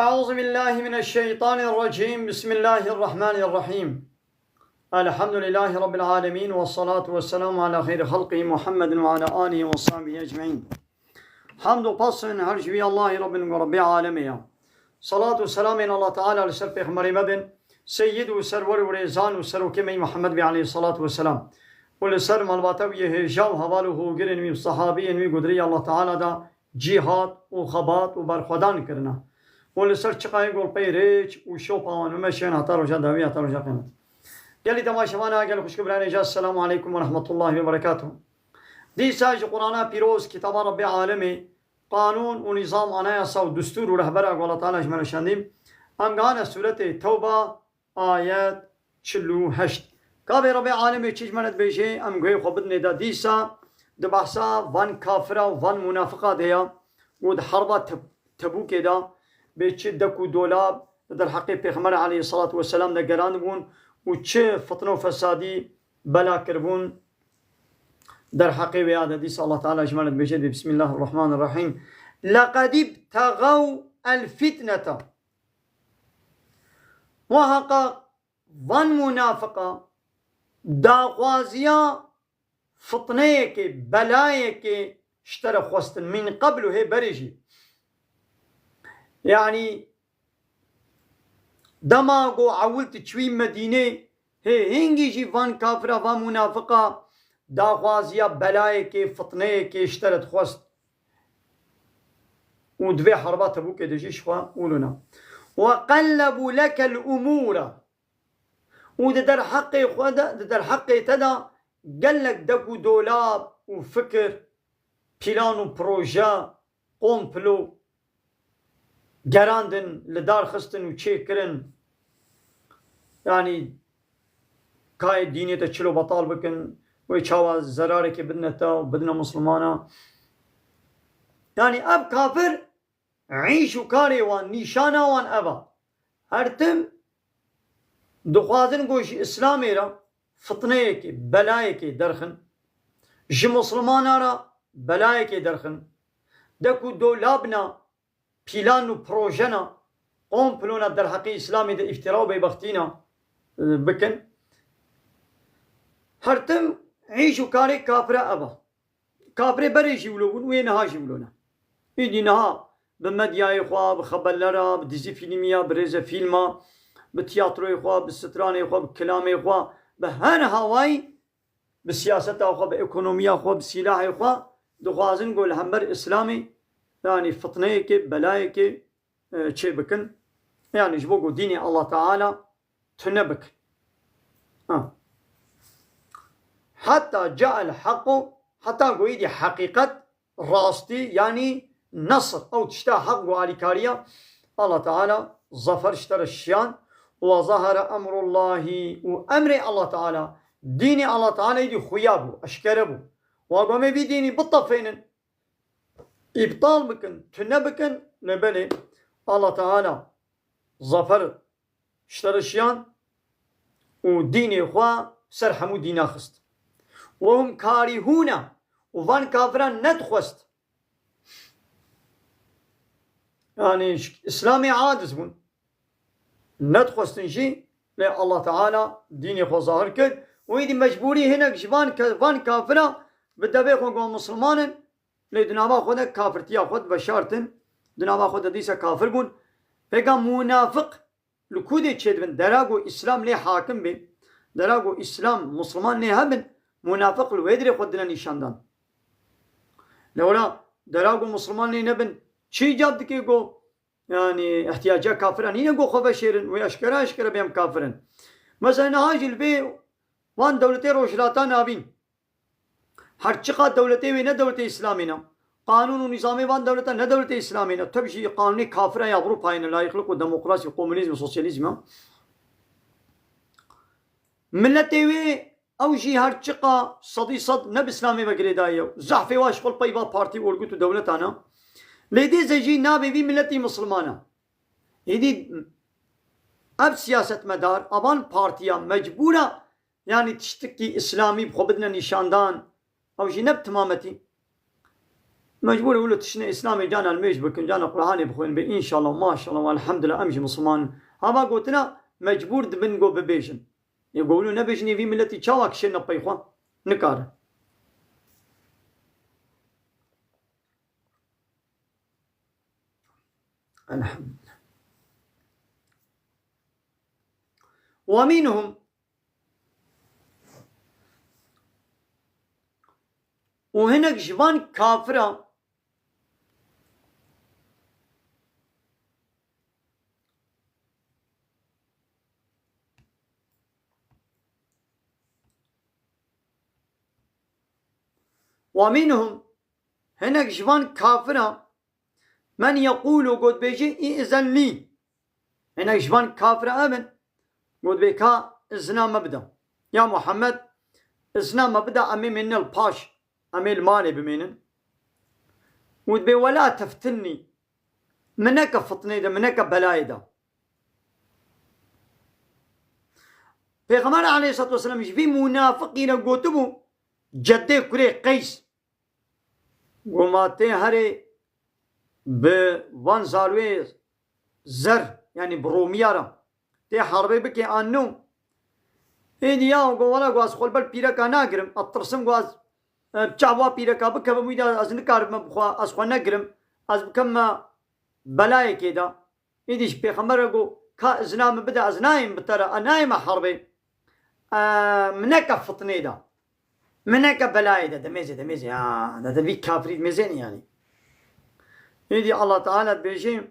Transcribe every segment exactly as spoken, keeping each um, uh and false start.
أعوذ بالله من الشيطان الرجيم. بسم الله الرحمن الرحيم. الحمد لله رب العالمين، والصلاة والسلام على خير خلقه محمد وعلى آله وصحبه أجمعين. Hamd û spas her ji wî Allahî Rabbin û Rabbê alemê ya. Salat û selamên Allah Teala li ser Pêxemberê me bin, Seyyid û Serwer û Rêzan û Serokê me Muhammed bî aleyhissalatu vesselam. Û li ser malbata wî yê hêja û heval û hogirên wî û sahabiyên wî gudirî Allah Teala da cîhat û xebat û berxwedan kirina. Û li ser çiqayê golpeyê rêç û şopa wan bimeşin heta roja dawî, heta roja qiyameti. Gelî temaşevana, gel xwişk û birayên hêja, Esselamu aleykum ve rahmetullahi ve berekatuh. Dîsa ji Qur'ana pîroz, kitaba Rabbê alemê, qanûn û nîzam, anayasa û destûr û rehbera ku Allah Teala ji me re şandî, em gihane sûretê Tewba, ayet çil û heşt. Ka bê Rebê alemê çi ji me re dibêje, em guhê xwe bidinê de dîsa, di behsa van kafira û van munafiqa de ya, ku di herba Te-, Tebûkê de bê çi dek û dolab di derheqê Pêxember aleyhissalatu vesselam de gerandibûn û çi fitne û fesadî bela kiribûn derheqê wê ya de. Dîsa Allah Teala ji me re dibêje, dê, Bismillahirrahmanirrahim. لقد ابتغوا الفتنة. Muheqeq van munafiqa daxwaziya fitneyekê, belayekê ji te re xwestin. Min qeblu, hê berê jî. Yanî dema ku ewil tu çûyî Medînê, hê hingî jî van kafira, van munafiqa daxwaziya belayekê, fitneyekê ji te re dixwest. Û di vê herba Tebûkê de jî ji xwe wilo na. وقلبوا لك الأمور. Û di derheqê xwe de, di derheqê te de gelek dek û dolab û fikir, plan û proje, komplo gerandin, li dar xistin û çêkirin. Yanî kayê dînê te çilo betal bikin, wê çawa zerarekê bidine te û bidine Mislimana. Yanî ev kafir, îş û karê wan, nîşana wan ev a. Her tim dixwazin ku ji Îslamê re fitneyekê, belayekê derxin. Ji Mislimana re belayekê derxin. Dek û dolabna, plan û projena, komplona derheqê Îslamê de îftira û bêbextîna, e, bikin. Her tim îş û karê kafira ev a. Kafirê berê jî wilo bûn, wê niha jî wilo ne. Îdî niha bi medyayê xwe, bi xebelera, bi dizî fîlmiya, bi rêzefîlma, bi tiyatroyê xwe, bi stranê xwe, bi kilamê xwe, bi her hawayî, bi siyaseta xwe, bi ekonomiya xwe, bi sîlahê xwe dixwazin ku li hember Îslamê, yanî fitneyekê, belayekê, e, çê bikin. Yanî ji bo ku dînê Allah Teala tune bikin. Ha. Heta ca'el haqqu, heta ku îdî heqîqet, rastî, yanî nesr, ew tişta heq ku alîkariya Allah Teala zafer ji te re şiyan, ve zahara emrullahî, û emrê Allah Teala, dînê Allah Teala îdî xuya bû, eşkere bû. Wa ku em ê vî dînî bitefênin, îbtal bikin, tune bikin, lê belê Allah Teala zafer ji te re şiyan û dînê xwe ser hemû dîna xist. Ve hum karihûne, û van kafiran nedixwest. Yanî ji Îslamê aciz bûn. Nedixwestin jî, lê Allah Teala dînê xwe zahir kir. Û îdî mecbûrî hinek ji van ke-, van kafira bi devê xwe got Misliman in, lê di nava xwe de kafirtiya xwe diveşartin, di nava xwe de dîsa kafir bûn. Pêka munafiq li ku dê çêdibin, dera ku Îslam lê hakim bê, dera ku Îslam, Misliman lê hebin, munafiq li wê dirê xwe dine nîşandan. Lewra dera ku Misliman lê nebin, çi îcab dike ku, yanî, ihtiyaca kafira nîne ku xwe veşêrin, wê eşkere eşkere bê em kafir in. Mesela niha jî li vê van dewletê Rojhilata Navîn, her çiqa dewletê wê ne dewletê Îslamê ne. Qanûn û nîzamê van dewleta ne dewletê Îslamê ne. Tev jî qanûnê kafira ya Ewropayê ne, layîqlik û demokrasî, komûnîzm, sosyalîzm e. Miletê wê, ew jî her çiqa sedî sed ne bi Îslamê ve girêdayî ye. Zehfê wa ji xwe li pey va partî, orgut û dewletan e. Lê dê ze jî navê vî miletî Misliman e. Êdî ev siyasetmedar, avan partiya mecbûr e, yanî tiştikî Îslamî bi xwe bidine nîşandan, ew jî ne bi timametî. Mecbûr e wilo tiştine Îslamê cana li mêj bikin, cana Qur'anê bixwînin bê, înşallah, maşallah, we elhamdulillah, em jî misilman in. Hava gotina mecbûr dibin go bibêjin. Ê go wilo nebêjin, ê vî miletî çawa kişêne pey xwe? Nikare. Elhamdülillah. Ve minhum, û hinek ji van kafira, ve minhum, hinek ji van kafira, men yekûlu, got bêjî, îzen lî. Hinek ji van kafira ev in, got bê ka izna me bide. Ya Muhammed, izna me bide, em ê mênin li paş, em ê li malê bimênin. Got bê, wela teftinnî, min neke fitnê de, min neke belayê de. Pêxember aleyhissalatu vesselam ji vî munafiqî re gotibû, Ceddê kurê Qeys, go ma tê herê bi van zarwê zer, yanî bi Romiya re, tê herbê bikê an no? Êdî ya go wela go ez xwe li ber pîreka nagirim, ez tirsim go ez, e, bi çav wa pîreka bikevim, wî de ez nikarim me bixwe, ez xwe negirim, ez bikim me belayekê de. Îdî ji Pêxember re got, ka izna min bide, ez nayêm bi te re, ez nayêm herbê. E, min neke fitnê de. Min neke belayê de, demêzê, demêzê, ha, de, de vî kafirî dimêzênî yanî. Îdî Allah Teala dibêje,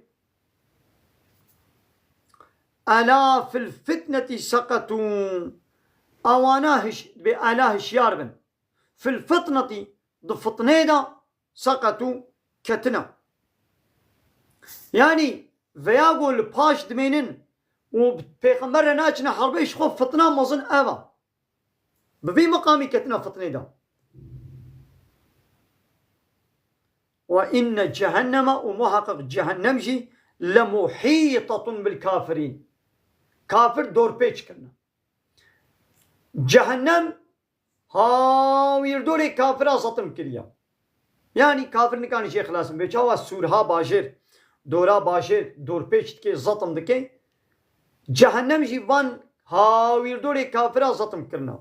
Ela fil fitnetî seqetû. Ewana hiş-, dibê ela hişyar bin. Fil fitnetî, di fitnê de, seqetû, ketine. Yanî veya go li paş dimênin û bi Pêxember re naçine herbê, ji xwe fitna mezin ev e. Bi vî miqamî ketine fitnê de. Ve inne cehenneme, û muhaqqeq cehennem jî, le muhîtetun bil kafirîn. Kafir dorpêç kirine. Cehennem hawîrdorê kafira zetim kiriye. Yanî kafir nikane jê xilas bin. Vê çawa sûrha bajêr, dora bajêr, dorpêç dike, zetim dike. Cehennem jî van hawîrdorê kafira zetim kirine.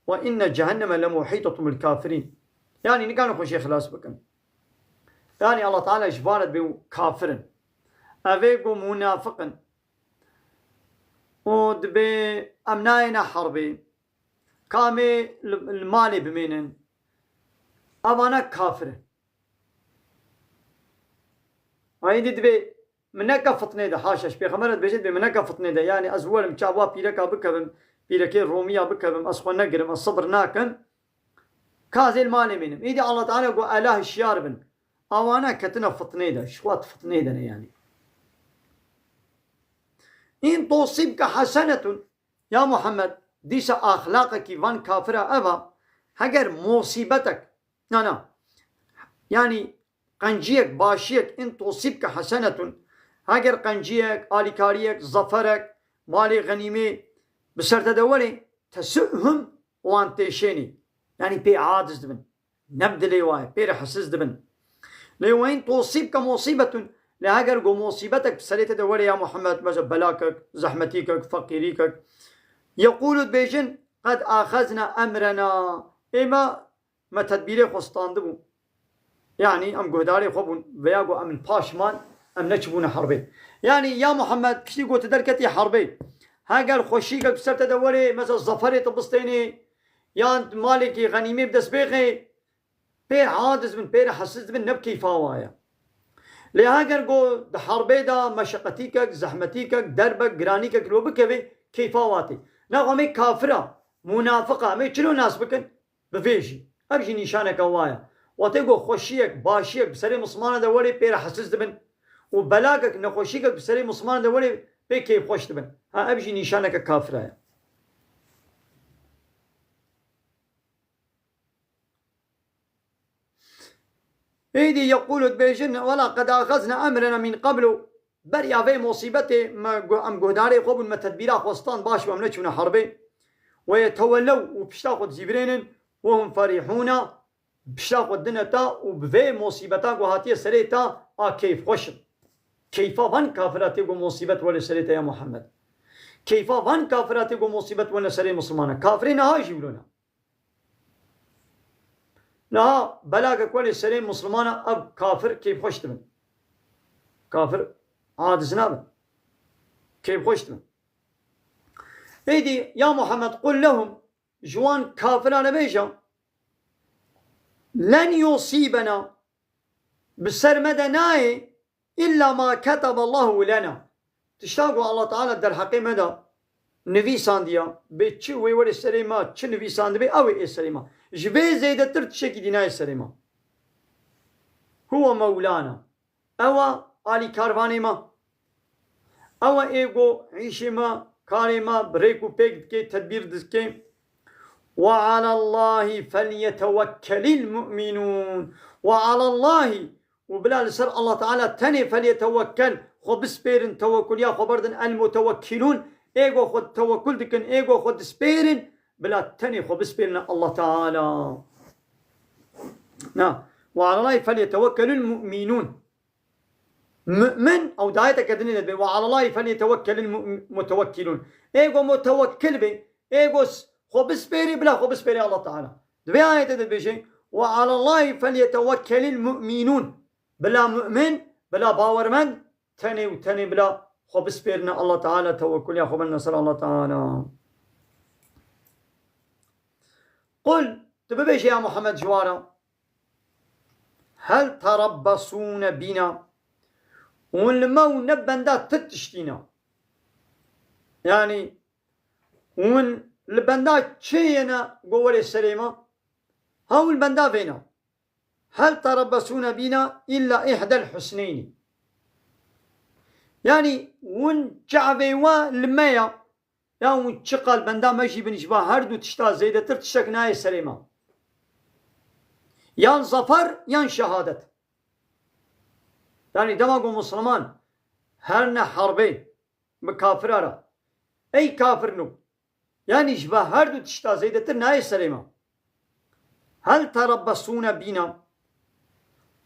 Ve inne cehenneme le muhîtetun bil kafirîn. Yanî nikane xwe jê xilas bikin. Yanî Allah Teala ji van re dibê kafir in. Ev ê ku munafiq in. Û dibê em nayêne herbê. Ka em ê li, li malê bimênin. Evana kafir in. Aydî dibê min neke fitnê de, haşa, ji Pêxember re dibêje, dibê min neke fitnê de. Yanî ez werim çav wa pîreka bikevim, pîrekê Romiya bikevim, ez xwe negirim, ez sibir nakim. Ka ez ê li malê mênim. Îdî Allah Teala got, ela hişyar bin. Ewana ketine fitnê de, ji xwe di fitnê de ne yanî. În tusîbke hesenetun, ya Muhammed, dîsa axlaqekî van kafira ev a, heger musîbetek, na, na, yanî qenciyek, başiyek, în tusîbke hesenetun, heger qenciyek, alîkariyek, zaferek, malê xenîmê bi ser te de werê, tesu'hum, wan têşênî. Yanî pê aciz dibin. Ne bi dilê wa ye, pê re hesiz dibin. Lê we în tusîbke musîbetun, lê heger go musîbetek bi serê te de were ya Muhammed, mesela belakek, zehmetîkek, feqîrîkek, yeqûlu, dibêjin, qed axezna emrena, ê me, me tedbîrê xwe standibû. Yanî em guhdarê xwe bûn, veya go em li paş man, em neçibûne herbê. Yanî ya Muhammed, piştî go tu derketî herbê, heger xweşîkek bi ser te de were, mesela zaferê tu bistênê, yan malekî xenîmê bi dest bêxê, pê aciz bin, pê re hesiz dibin, ne bi keyfa wa ye. Lê heger go di herbê de meşeqetîkek, zehmetîkek, derbek, giranîkek li we bikeve, keyfa wa tê. Naxwe em ê kafira, munafiqa, em ê çilo nas bikin? Bi vê jî. Ev jî nîşaneke wa ye. Wextê ku xweşiyek, başiyek bi serê Mislimana de werê, pê re hesiz dibin û belakek, nexweşiyekek bi serê Mislimana de werê, pê keyfxweş dibin. Ha, ev jî nîşaneke kafira ye. Êdî yeqûlu, dibêjin, wela qed axezna emrena min qeblu. Beriya vê musîbetê me gu-, em guhdarê xwe bûn, me tedbîra xwe stand, baş bû, em neçûne herbê. Ve yetevellew, û pişta xwe dizîvirênin, ve hum ferihûna, pişta xwe dine ta û bi vê musîbeta ku hatiye serê ta a keyfxweş in. Keyfa van kafira tê ku musîbet were serê te ya Muhammed. Keyfa van kafira tê ku musîbet were serê Mislimana. Kafirê niha jî wilo ne. Niha belagek were serê Mislimana ev kafir keyfxweş dibin. Kafir aciz nabin. Keyfxweş dibin. Êdî ya Muhammed qul lehum, ji wan kafirane bêje, len yusîbena, bi ser me de nayê, illa ma keteballahu lena. Tişta ku Allah Teala derheqê me de nivîsandiya, bê çi wê were serê me, çi nivîsandibê, ew ê serê me. Ji vê zêdetir tiştekî dî nayê serê me. Huwe mewlana. Ew e alîkarvanê me. Ew e ê ku îşê me, karê me bi rêk û pêk dike, tedbîr dike. Ve alallahî felyetewekkelîl mu'minûn. Ve alallahî, û bila li ser Allah Teala tenê felyetewekkel, xwe bispêrin, tewekkuliya xwe berdin, el mutewekkilûn, ê ku xwe tewekkul dikin, ê ku xwe dispêrin, bila tenê xwe bispêrine Allah Teala. Na, ve alallahî felyetewekkelîl mu'minûn. Mu'min, ew di ayeteke dinê de dibê, "Ve alallahî felyetewekkelîl mu-, mutewekkilûn." Ê ku mutewekkil bê, ê ku s-, xwe bispêrî, bila xwe bispêrî Allah Teala. Di vê ayetê de dibêje, "Ve alallahî felyetewekkelîl mu'minûn." Bila mu'min, bila bawermend, tenê û tenê bila xwe bispêrine Allah Teala, tewekkuliya xwe bendine ser Allah Teala. Qul, tu bibêje ya Muhammed ji wan re, "Hel terabbesûne bîna?" Hûn li me û ne benda ti tiştî ne. Yanî, hûn li benda çi yene ku werê serê me? Ha hûn li benda vê ne. "Hel terabbesûne bîna îlla îhdel husneynî?" Yanî, hûn çavê we li me ya, Ya hûn çiqal benda me jî bin, ji ba her du tişta zêdetir tiştek nayê serê me. Yan zafer, yan şehadet. Yanî dema ku Misliman herne herbê bi kafira re, ey kafirno, yanî ji ba her du tişta zêdetir nayê serê me. Hel terabbesûne bîna?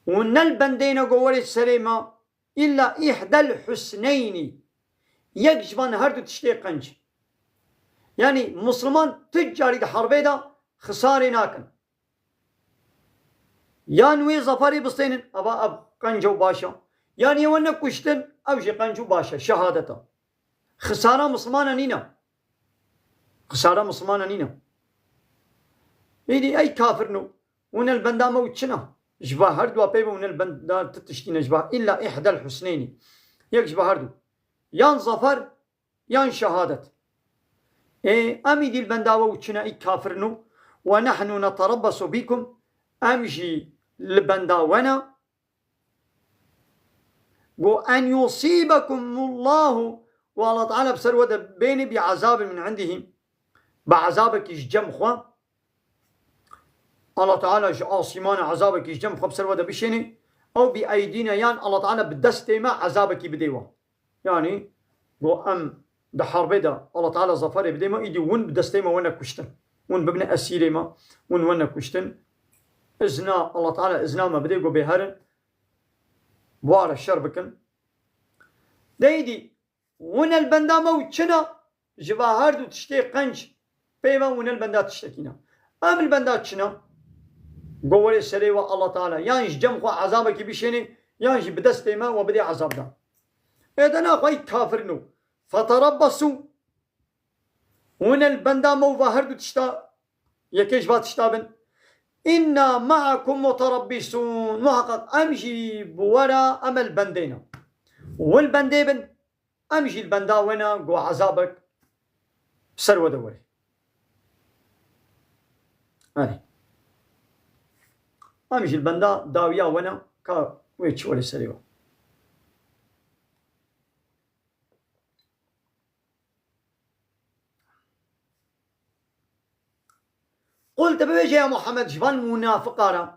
Hûn ne li bendê ne ku werê serê me, îlla îhdel husneynî. Yek ji van her du tiştê qenc. Yanî Misliman tu carî di herbê de xisarê nakin. Yan wê zaferê bistênin, eva ev qenc û baş e. Yan yê we nekuştin, ew jî qenc û baş e, şehadet e. Xisara Mislimana nîne. Xisara Mislimana nîne. Êdî ey kafirno. Hûn li benda me û çi ne? Ji va her dua pê ve hûn li benda ti tiştî ne, ji va îlla îhdel husneynî. Yek ji va her du. Yan zafer, yan şehadet. Ê, em îdî li benda we û çi ne, ey kafirno. Ve nehnu neterabbesu bîkum. Em jî li benda we ne. Go en yusîbekumullahu, go Allah Teala bi ser we de bêne bi azabin min indihî, bi azabekî ji cem xwe. Allah Teala ji asîmana azabekî ji cem xwe bi ser we de bişêne, ew bi eydîna, yan Allah Teala bi destê me azabekî bidê we. Yanî, go em di herbê de Allah Teala zaferê bidê me, îdî hûn bi destê me wene kuştin. Hûn bibine esîrê me, hûn wene kuştin. Izna, Allah Teala izna me bidê, go bê herin, ware şer bikin. Deydî, hûn el benda me û çi ne, ji va her du tiştê qenc pê ve hûn el benda tiştekî ne. Em li benda çi ne? Go werê serê we Allah Teala, yan ji cem xwe ezabekî bişênê, yan jî bi destê me we bidê ezab de. Ê de naxwe ey kafirno. Feterabbesu. Hûn el benda me û va her du tişta, yekê ji va tişta bin. Înna me'akum muterabbisun. Muheqeq em jî bi we re em el bendê ne. Hûn bendê bin, em jî li benda we ne, go ezabek ser we de were. Erê. Em jî li benda dawiya we ne, ka wê çi were serê we. Qul, te bibêje ya Muhammed ji van munafiqa re,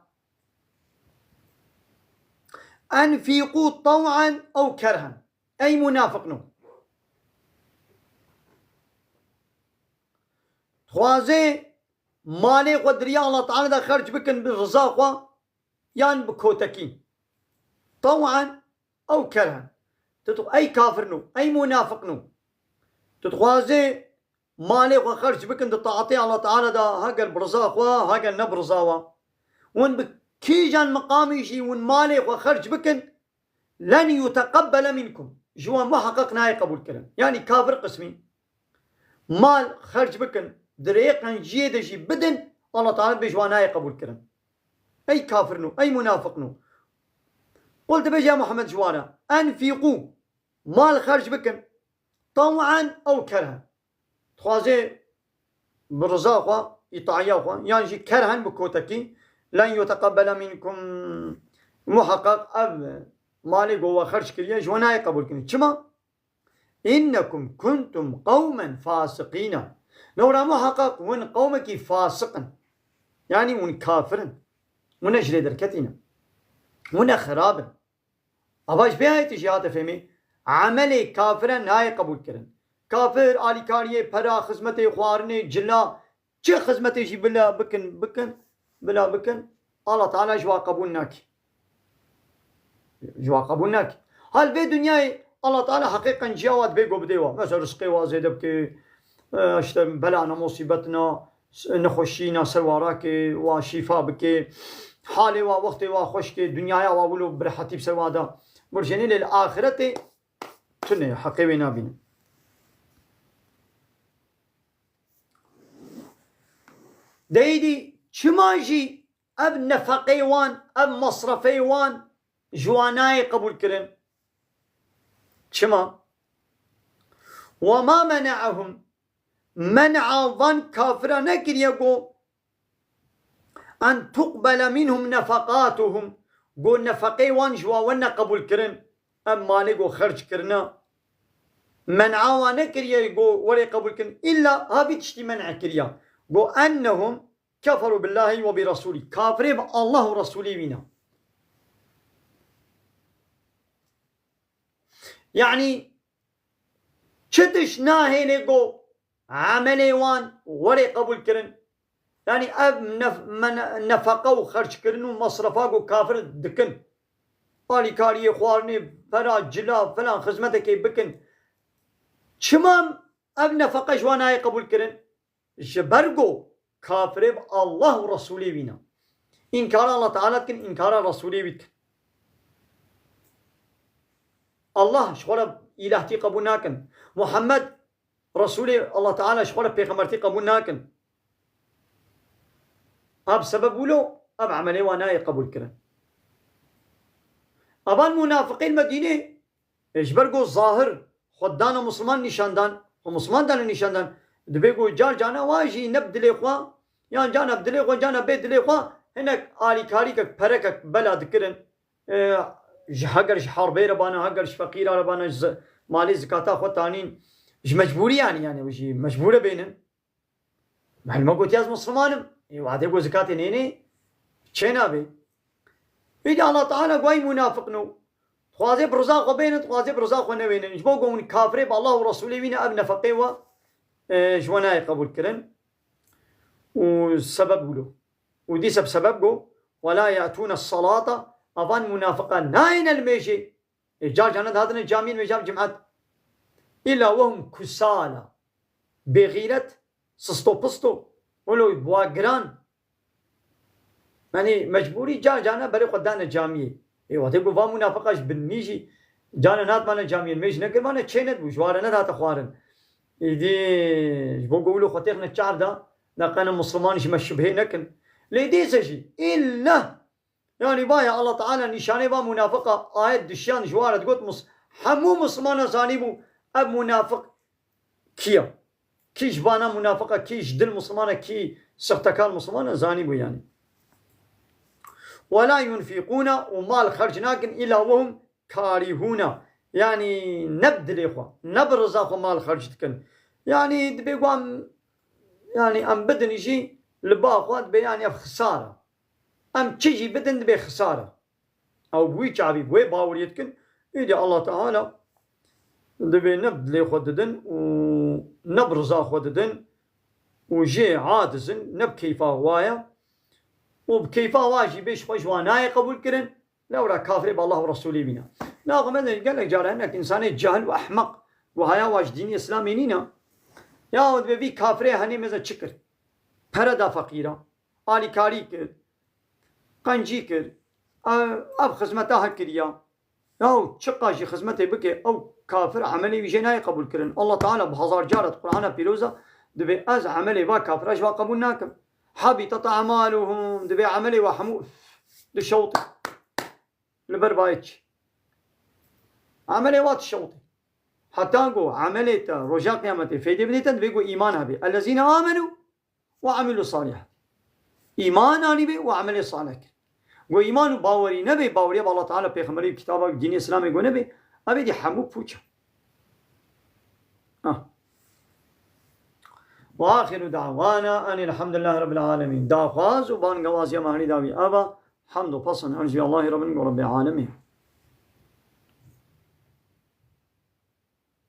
enfîqû tew'en ew kerhen. Ey munafiqno. Dixwazê malê xwe di riya Allah Teala de xerc bikin bi riza xwe yan bi kotekî. Tew'en ew kerhen. Tu dixwazî, ey kafirno, ey munafiqno. Tu dixwazê malê xwe xerc bikin di taetê Allah Teala de, heger bi riza xwe, heger ne bi riza we. Hûn bi kîjan miqamî jî hûn malê xwe xerc bikin, len yuteqebbele minkum. Ji wan muheqeq nayê qebûl kirin. Yanî kafir qismî mal xerc bikin, di rêyê qenciyê de jî bidin, Allah Teala dibê ji wan nayê qebûl kirin. Ey kafirno, ey munafiqno. Qul, dibêje ya Muhammed ji wan re, enfîqû, mal xerc bikin, tew'en ew kerhen. Dixwazê bi riza xwe, îtaiya xwe, yan jî kerhen bi kotekî, len yuteqebbele minkum, muheqeq ev malê ku we xerc kiriye ji we nayê qebûl kirin. Çima? Înnekum kuntum qewmen fasiqîne. Lewra muheqeq hûn qewmekî fasiq in. Yanî hûn kafir in. Hûn ne ji lê derketî ne. Hûn ne xerab in. Ava ji vê ayetê jî hate fêmî, emelê kafire nayê qebûl kirin. Kafir alîkariyê, pera, xizmetê, xwarinê, cila, çi xizmetê jî bila bikin, bikin, bila bikin, Allah Teala ji wa qebûl nake. Ji wa qebûl nake. Hal vê dinyayê Allah Teala heqê qenciya wa dibê ku bidê wa. Mesela rizqê wa zêde bike, e, işte bela ne musîbet ne, nexweşî ne ser wa rake, wa şîfa bike, halê wa, wextê wa xweş ke, dinyaya wa wilo bi rehetî bi ser wa de birjêne, lê li axiretê tune ye, heqê wê nabîne. Deyî dî çima jî ev nefeqê wan, ev masrafê wan ji wan nayê qebûl kirin? Çima? Ve ma mene'ahum, men'a van kafira nekiriye ku en tuqbele minhum nefaqatuhum, ku nefeqê wan ji wan were qebûl kirin, ev malê ku xerc kirine, men'a wan nekiriye ku were qebûl kirin, îlla ha vî tiştî men'e kiriye, ku ennehum keferu billahi ve bi rasulî, kafirê bi Allah û Resulê wî ne. Yanî çi tişt nahêle ku emelê wan were qebûl kirin? Yanî ev nef-, men-, nefeqa û xerckirin û masrefa ku kafir dikin, alîkariyê, xwarinê, pera, cila, filan xizmetekê bikin, çima ev nefeqa ji wan nayê qebûl kirin? Ji ber ku kafirê bi Allah û Resulê wî ne. Înkara Allah Teala dikin, înkara Resulê wî dikin. Allah ji xwe re îlahtî qebûl nakin. Muhammed Resulê Allah Teala ji xwe re pêxembertî qebûl nakin. Ev sebeb wilo, ev emelê wan nayê qebûl kirin. Evan munafiqên Medînê, e, ji ber ku zahir xwe dana Musliman nîşan dan, xwe Musliman dane nîşan dan, dibê ku car carna wa jî ne bi dilê xwe, yan carna bi dilê xwe, carna bê dilê xwe, hinek alîkarîkek, perekek bela dikirin. E, ji, heger ji harbê re bana, heger ji feqîra re bana, ji zi-, malê zikata xwe tanîn, ji mecbûrî yanî, yanî ew jî mecbûr e bênin. Melûm e gotiya ez Musliman im. Ê, wadê ku zikatê nênê, çê nabe. Îdî Allah Teala guhayî munafiqno. Dixwazê bi riza xwe bênin, dixwazê bi riza xwe newênin. Ji bo ku hûn kafirê bi Allah û Resulê wî ne, ev nefeqê we, e, ji we nayê qebûl kirin. Û sebeb wilo. Û dîse bi sebeb got, "Ve la ye'tûne salata", avan munafiqa nayêne li mêjê. Ê, car carna dihatine camiyê, mêja bi cimet. "Îlla ve hum kusala." Bêxîret, sisto pisto, wilo bi wa giran. Yanî mecbûrî car carna berê xwe dane camiyê. Ê, wextê ku va munafiqa ji binî jî carna nehatmane camiyê, mêj nekirmane, çê nedibû, ji wa re nedihate xwarin. Îdî ji bo ku wilo xwe têxine çav de, neqene Musliman ji me şibhê nekin. Lê dîse jî, îlla, yanî, vaya Allah Teala nîşanê va munafiqa ayet dişiyan ji wa re digot, mus-, hemû Muslimana zanîbû ev munafiq kî ye. Kî ji vana munafiqa, kî ji dil Muslimana, kî sextekar Muslimana zanîbû yanî. "Ve la yunfîqûne", û mal xerc nakin, "îlla ve hum karîhûne", yanî ne bi dilê xwe, ne bi riza xwe mal xerc dikin. Yanî dibê ku em, yanî em bidin jî li ba xwe dibê, yanî ev xisar e. Em çi jî bidin dibê xisar e. Ew bi wî çavî, bi wê baweriyê dikin, îdî Allah Teala dibê ne bi dilê xwe didin û ne bi riza xwe didin. û jê aciz in, ne bi keyfa wa ye. Û bi keyfa wa jî bê ji xwe ji wa nayê qebûl kirin. Lewra kafirê bi Allah û Resûlê bîne. Naxwe me de gelek cara hinek însanê cahil û ehmeq, guhaya wa ji dînê Îslamê nîne. Ya dibê vî kafirê henê mêze çi kir? Pere da feqîra, alîkarî kir, qencî kir, ev, ev xizmeta he kiriya. Yaw çiqa jî xizmetê bike, ew kafir emelê wî jê nayê qebûl kirin. Allah Teala bi hezar cara di Qur'ana Pîroza dibê ez emelê va kafira ji va qebûl nakim. Habitat a'maluhum, dibê emelê wa hemû dişewtê. Li ber bayê çi? Emelê wa dişewtê. Heta ku emelê te roja qiyametê feydê bidê te, dibê ku îman hebê. Ellezîne amenu ve amilu salihat. Îman anîbê û emelê salih kir. Go îman û bawerî nebê, baweriya bi Allah Teala, pêxemberî, kitaba, dînê Îslamê go nebê, evê dî hemû pûç e. Ah. Ve axiru da'wana enî elhamdülillahi rabbil alemin. Daxwaz û bangewaziya me herî dawî eva, hamd û pesan her ji Allahî Rabbin go Rabbê alemê.